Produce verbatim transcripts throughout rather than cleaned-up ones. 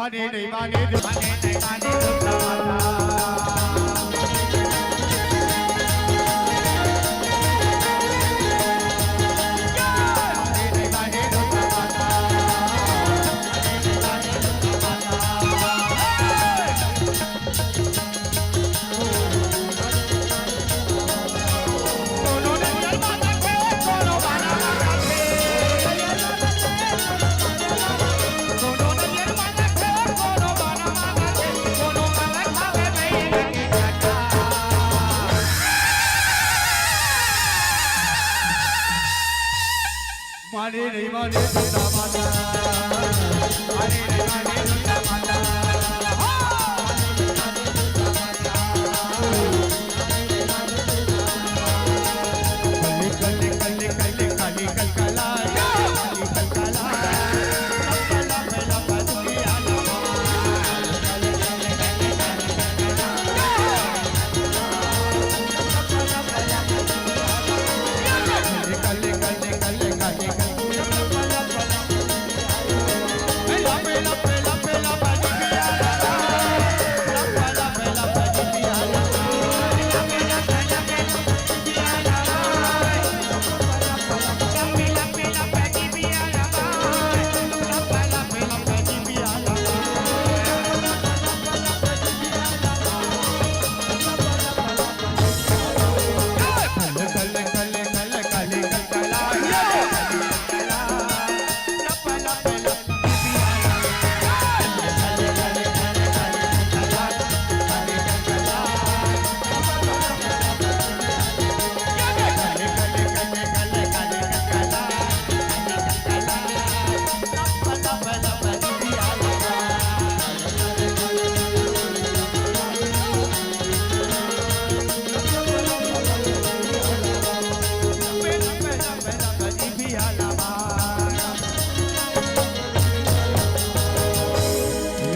माने नहीं माने, माने नहीं माने, दुर्गा माता। माने नहीं माने, दुर्गा माता। माने नहीं माने, दुर्गा माता। माने नहीं माने दुर्गा माता, माने नहीं माने दुर्गा माता।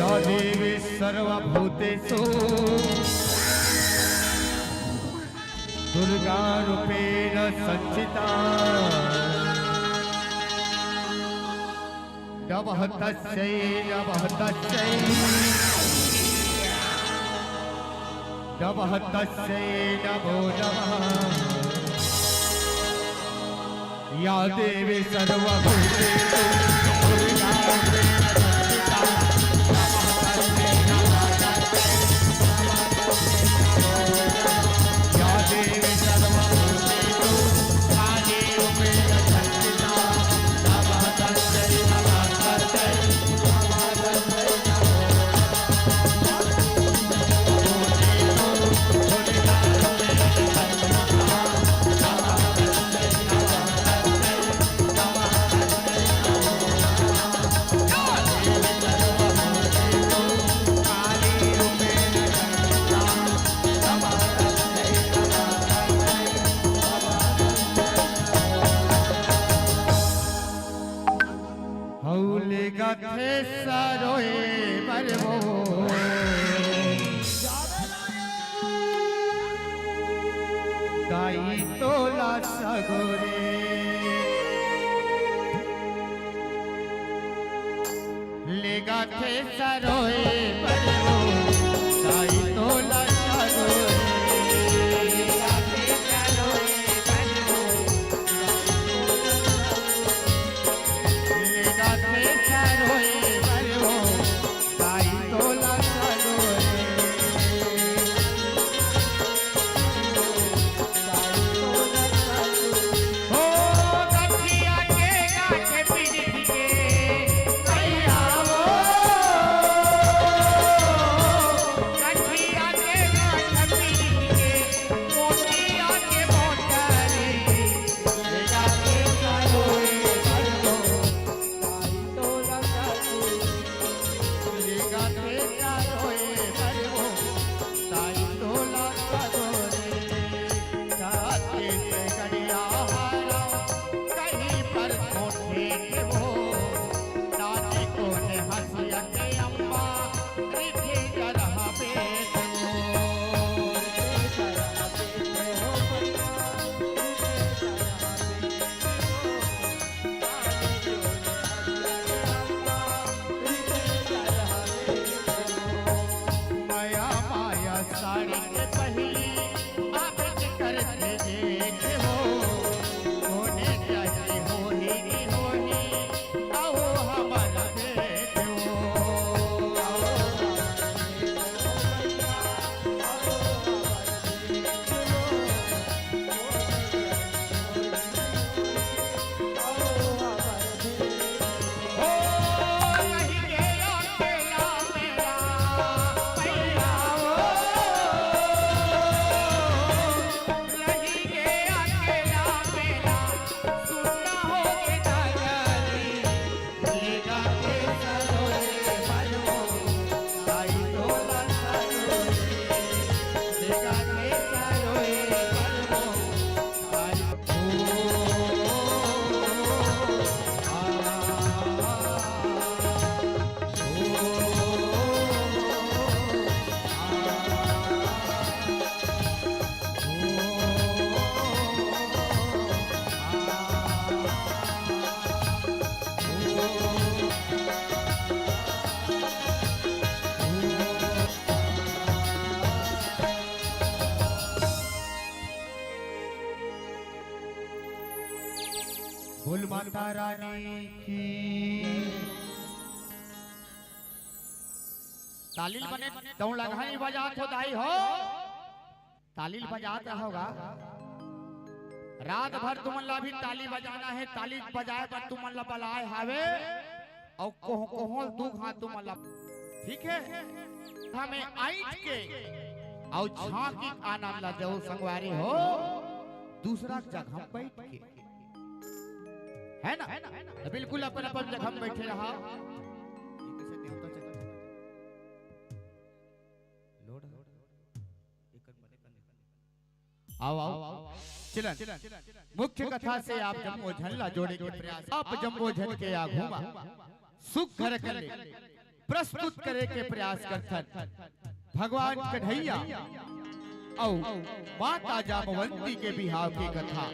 या देवी सर्वभूतेषु दुर्गारूपेण संस्थिता। नमः तस्यै, नमः तस्यै, नमः तस्यै नमो नमः। या देवी सर्वभूतेषु दुर्गा रूपेण संस्थिता। या देवी सर्वभूतेषु काली रूपेण संस्थिता। हऊ लेगथे सरोए बर वो, दाई तोला सगोरे। लेगथे सरोए बर वो, दाई तोला सरोए। लेगथे सरोए बर वो, दाई तोला सरोए। रानी की। ताली ल बने तउन लगहा ही बजात हो दाई हो, ताली ल बजात रहा होगा। रात भर तुमन ला भी ताली बजाना हे, ताली बजाए बर तुमन ला बलाए हावे। अउ कोह कोह दू घात तुमन ला, ठीक हे, हमें आइट के अउ झांकी आनंद ला देव संगवारी हो, दूसरा जगह बैठ के, है ना? तो बिल्कुल अपन अपन जगह में बैठे रहा। लोड एकर बने बने। आओ, आओ, चिलन। मुख्य कथा से आप जम्मो झन ला जोड़े के प्रयास, आप जम्मो झन के आघू मा सुघर कर ले प्रस्तुत करे के प्रयास करथन। भगवान कन्हैया अउ माता जामवंती के बिहाव के कथा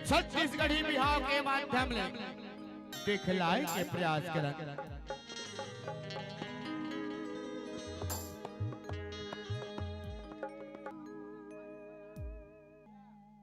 छत्तीसगढ़ी बिहाव के माध्यम ले दिखलाए के प्रयास करन।